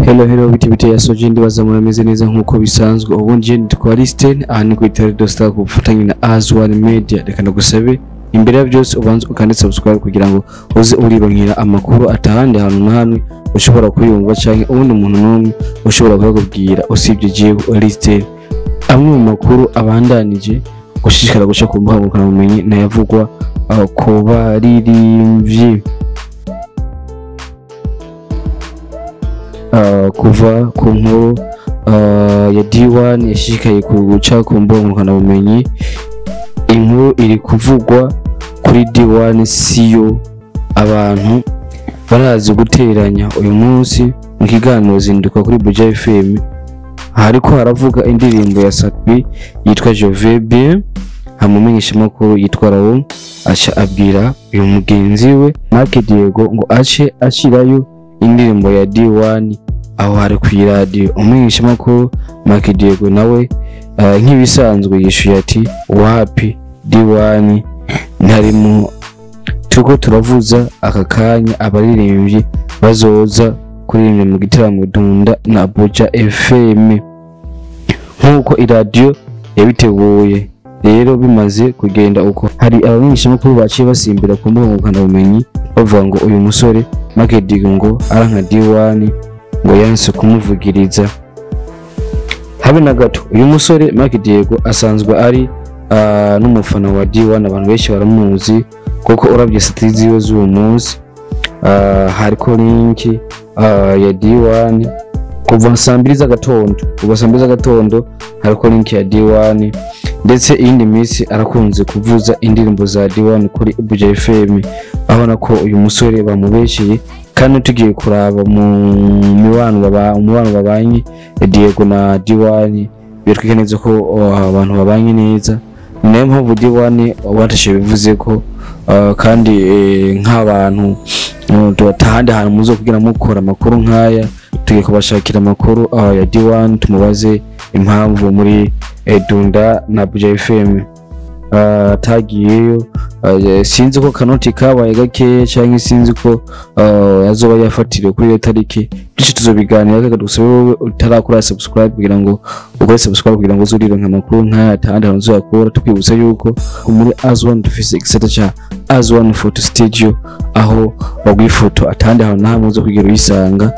Hello hello, biti biti ya soje, ndibaza murameze neza nkuko bisanzwe. Ubundi je nitwa Listen, aha ni kuri Teledo Star ku bufatanye na Azwan Media. Reka ndagusabe imbere ya byose ubanze ukande subscribe kugira ngo uze urironkera amakuru atahandi hantu na hamwe ushobora kuyumva canke uwundi muntu n'umwe ushobora kuyakubwira usibye jewe Listen. Amwe mu makuru abandanije gushishikara guca ku mbuga ngurukanabumenyi nayavugwa ku baririmbyi. Kuva ku nkuru ya D1 yashishikaye guca ku mbuga ngurukanabumenyi, inkuru iri kuvugwa kuri D1 siyo abantu barazi guteranya. Uyu munsi mu kiganiro Zinduka kuri Buja FM hariko haravuga indirimbo ya Sat-B yitwa Je vais bien, hamumenyesha makuru yitwa Raoul aca abwira uyu mugenzi we Mark Diego ngo ace ashirayo indirimbo ya D1 aho hari ku iradiyo. Umumenyeshamakuru Mark Diego nawe nk'ibisanzwe yishuye ati wapi, D1 ntarimo, turiko turavuza aka kanya abaririmbyi bazoza kuririmba mu gitaramo Dunda na Buja FM nk'uko iradiyo yabiteguye. Rero bimaze kugenda uko, hari abamenyeshamakuru baciye basimbira ku mbuga ngurukanabumenyi bavuga ngo uyu musore Mark Diego ngo aranka D1, ngo yanse kumuvugiriza habe na gato. Uyu musore Mark Diego asanzwe ari n'umufana wa D1, abantu benshi baramuzi kuko uravye status ziwe z'uwo munsi hariko link ya D1 kuva saa mbiri z'agatondo, kuva saa mbiri z'agatondo hariko link ya D1, ndetse iyindi minsi arakunze kuvuza indirimbo za D1 kuri Buja FM. Aho nako uyu musore bamubesheye, kandi tugiye kuraba mu mibano baba umubano babanye Diego na D1, bitwika neza ko abantu babanye neza. Ni nayo mpamvu D1 watashe bivuze ko kandi nk'abantu tubatahandi ahantu muzo kugira mukora amakuru nk'aya, tugiye kubashakira amakuru ya D1 tumubaze impamvu muri Dunda na Buja FM atagiyeyo. Sinzi ko kanoti kabaye gakeya canke sinzi ko azoba yafatiriwe kuri iyo tariki. Byinshi tuzobiganira. Reka dusabe wowe utarakora subscribe kugira ngo ukore subscribe kugira ngo uzurironke amakuru nk'aya atahandi hantu uzakura. Tukwibutsa yuko muri Azwan dufise igisata ca Azwan Photo Studio, aho baguha ifoto atahandi hantu na hamwe uzokwigera uyisanga.